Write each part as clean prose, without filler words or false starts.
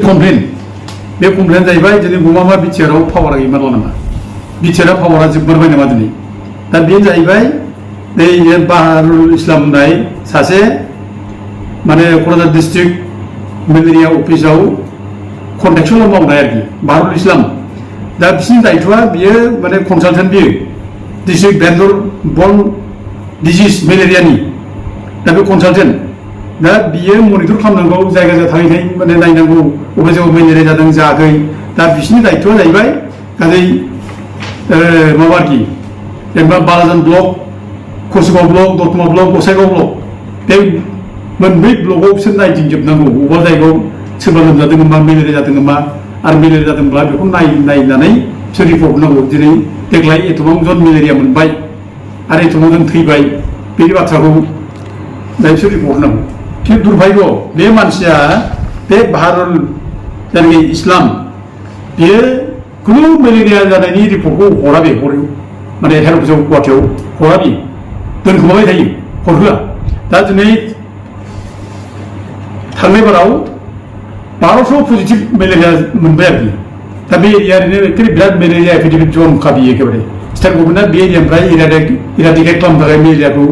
complain बे complain जाहैबाय दिनै गमामा बिटिआरआव पावारा गैमारला नामा बिटिआरआव पावारा जोबमारबाय नामा दिनै दा बेनो जाहैबाय नै बाहारुल इस्लाम होननाय सासे माने क'क्राझार डिस्ट्रिक्ट मेलेरिया अफिसाव कन्ट्रेक्सुवेल मावनाय आरोखि बाहारुल इस्लाम दा बिसिनि दायथ'आ बियो माने कनसालटेन्ट बियो डिस्ट्रिक्ट भेन्डर बर्न डिजिज मेलेरियानि दा बे कनसालटेन्ट दा बियो मनिटर खालामनांगौ जायगा जायगा थाङै थाङै माने नायनांगौ बबे जायगायाव मेलेरिया जादों जायाखै दा बिसिनि दायथ'आ जाहैबाय गासै माबा आरोखि जेनेबा बालाजान ब्लक कसुगाव ब्लक दतमा ब्लक गसाइगाव ब्लक बे मोनब्रै ब्लकआव बिसोर नायदिंजोबनांगौ बबेबा जायगायाव सोरबा लोमजादों नामा मेलेरिया जादों नामा आरो मेलेरिया जादोंब्ला बेखौ नायनानै बिसोर रिपर्ट हरनांगौ जेरै देग्लाय एथबां जन मेलेरिया मोनबाय आरो एथबां जन थैबाय बे बाथ्राखौ बिसोर रिपर्ट हरनांगौ खिन्थु दुर्भाग्य बे मानसिया बे बाहारुल जायनाखि इस्लाम बेयो खुनु मेलेरिया जानायनि रिपर्टखौ हरा बे हरो माने हेल्थ अफिसाव गुवाहाटियाव हरा बे दोनखोमाबाय थायो हरहोआ दा दिनै थांनाय बाराव 1200 पजिटिभ मेलेरिया मोनबाय आरोखि दा बे एरिया ओरैनो एखेबारे बिराद मेलेरिया एपिडेमिक जनखा बियो एखेबारे स्टेट गभर्नमेन्टआ बे एरियानिफ्राय इराडिकेट खालामनो थाखाय मेलेरियाखौ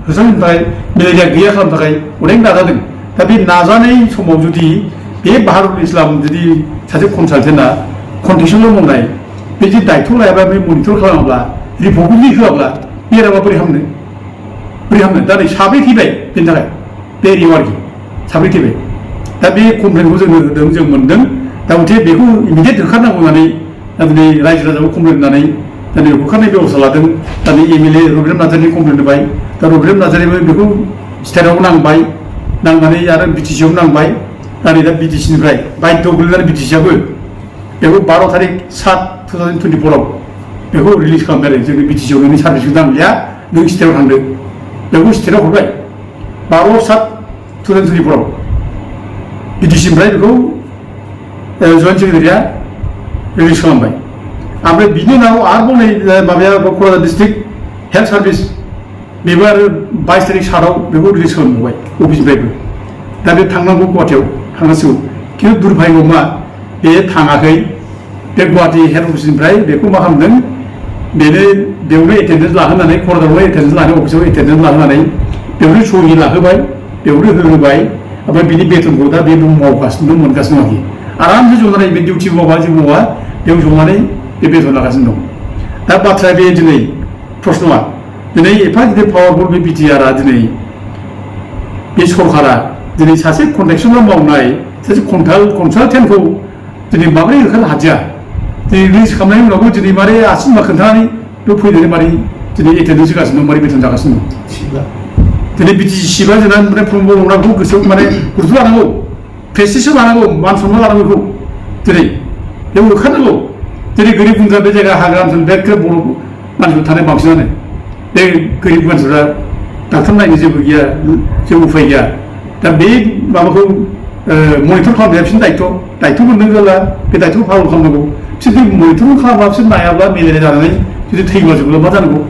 होस्रांनो थाखाय मेलेरिया गैया खालामनो थाखाय अनेक नाजादों दा बे नाजानाय समाव जुदि बे बाहारुल इस्लाम जुदि सासे कनसालटेन्टआ कन्ट्रेक्सुवेल मावनाय बे जे दायथ' लायाबा बे मनिटर खालामाब्ला रिपर्टखौ जुदि होआब्ला बेरामा बोरै हामनो दा नै साब्रै थैबाय बेनि थाखाय बे एरियायाव आरोखि साब्रै थैबाय दा बे कमप्लेनखौ जोङो होदों जों मोनदों दा मथे बेखौ इमिडियेट होखारनांगौ होननानै दा दिनै रायजो राजाखौ कमप्लेन होनानै दा नै होखारनाय बेबस्था लादों दा नै एमएलए रबिराम नार्जारिनि कमप्लेन होबाय दा रबिराम नार्जारियाबो बेखौ स्टेटआव नांनानै आरो बिटिसिआव नांबाय दा नै दा बिटिसिनिफ्राय बाध्य गोलैनानै बिटिसिआबो बेखौ 12/7/2024 बेखौ रिलिज खालामबाय आरो जोंनि बिटिसिआव नोंनि सार्भिसखौ नांलिया नों स्टेटआव थांदो बेखौ स्टेटआव हरबाय 12/7/2024 बिटिसिनिफ्राय बेखौ जयेन्ट सेक्रेटारिया रिलिज खालामबाय ओमफ्राय बिनि उनाव आरोबाव नै माबाया क'क्राझार डिस्ट्रिक्ट हेल्थ सार्भिस बेबो आरो 22 तारिख 7आव बेखौ रिलिज खालामबावबाय अफिसनिफ्रायबो दा बे थांनांगौ गुवाहाटियाव थांनांसिगौ खिन्थु दुर्भाग्य मा बे थाङाखै बे गुवाहाटि हेल्थ अफिसनिफ्राय बेखौ मा खालामदों बेयावनो एटेन्डेन्स लाहोनानै क'क्राझारावनो एटेन्डेन्स लाहोनानै अफिसाव एटेन्डेन्स लाहोनानै बेयावनो सहि लाहोबाय बेयावनो होहोबाय ओमफ्राय बिनि बेथनखौ दा बे मावगासिनो दं मोनगासिनो दं आरामसे जनानै बे डिउटि मावा जेबो मावा बेयाव जनानै बे बेथन लागासिनो दं दा बाथ्राया बे दिनै प्रश्नआ दिनै एफा गिदिर पावारफुल बे बिटिआरआ दिनै बे सरकारा दिनै सासे कन्ट्रेक्सुवेल मावनाय सासे कनसालटेन्टखौ दिनै माबोरै होखारनो हादिया दिनै रिलिज खालामनायनि उनावबो दिनै मारै आसिन मा खोन्थानानै बे फैनानै मारै दिनै एटेन्डेन्स होगासिनो दं मारै बेथन जागासिनो दं दिनै बिटिसि सिबा जोंना माने प्रम'ट मावनांगौ गोसोआव माने गुरुत्व लानांगौ प्रेस्टिजसो लानांगौ मान सनमान लानांगौ बेखौ दिनै बेयाव होखारनांगौ दिनै गोरिब गुन्द्रा बे जायगा हाग्रा ओनसोल बे बर' मानसिफोर थानाय बांसिनानो बे गोरिब मानसिफ्रा डाक्टार नायनो जेबो गैया जेबो उफाय गैया दा बे माबाखौ मनिटर खालामनाया बिसोरनि दायथ' मोनदों जेला बे दायथ'खौ फालन खालामनांगौ बिसोर बे मनिटर खालामबा बिसोर नायाब्ला मेलेरिया जानानै जुदि थैब्लाजोबोब्ला मा जानांगौ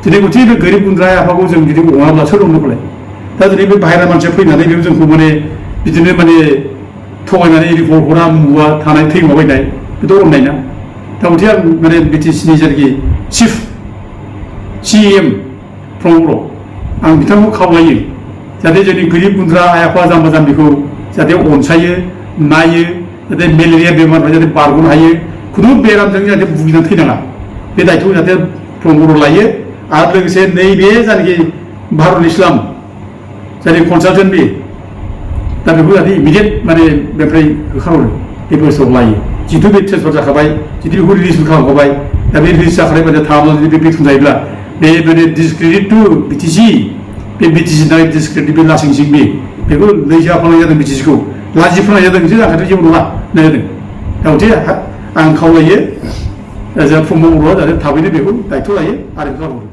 दिनै गथे बे गोरिब गुन्द्रा आफाखौ जों जुदि अङाब्ला सोर अनोफालाय दा दिनै बे बाहेरा मानसिया फैनानै बेयाव जोंखौ माने बिदिनो माने थगायनानै रिपर्ट हरा मुवा थानाय थैमाबायनाय बेथ' अननाय ना दा गथे आं माने बिटिसिनि जायनाखि चिफ CEM प्रम'द आं बिथांखौ खावलायो जाहाथे जोंनि गोरिब गुन्द्रा आइ आफा जाम्बा जाम्बिखौ जाहाथे अनसायो नायो जाहाथे मेलेरिया बेमारनिफ्राय जाहाथे बारग'नो हायो खुनु बेरामजों जाहाथे भुगिनानै थैनाङा बे दायथ'खौ जाहाथे प्रम'द लायो आरो लोगोसे नैबे जायनाखि बाहारुल इस्लाम जायनि कनसालटेन्ट बे दा बेखौ जाहाथे इमिडियेट माने बेनिफ्राय होखारहरो बे बेबस्थाखौ लायो जिथु बे ट्रेन्सफार जाखाबाय जिथु बेखौ रिलिजबो खालामखाबाय दा बे रिलिज जाखानाय बायदि थाङाब्ला जुदि बे बेथन जायोब्ला बे माने डिसक्रेडिट टु बिटिसि बे बिटिसिनि थाखाय डिसक्रेडिट बे लासिं सिं बेखौ लैजा फोनांनाय जादों बिटिसिखौ लाजि फोनांनाय जादों बिसोर जाखाथ' जेबो नङा होननाय जादों दा गथे आं खावलायो जा प्रम'दआ जाहाथे थाबैनो बेखौ दायथ' लायो आरो खालामो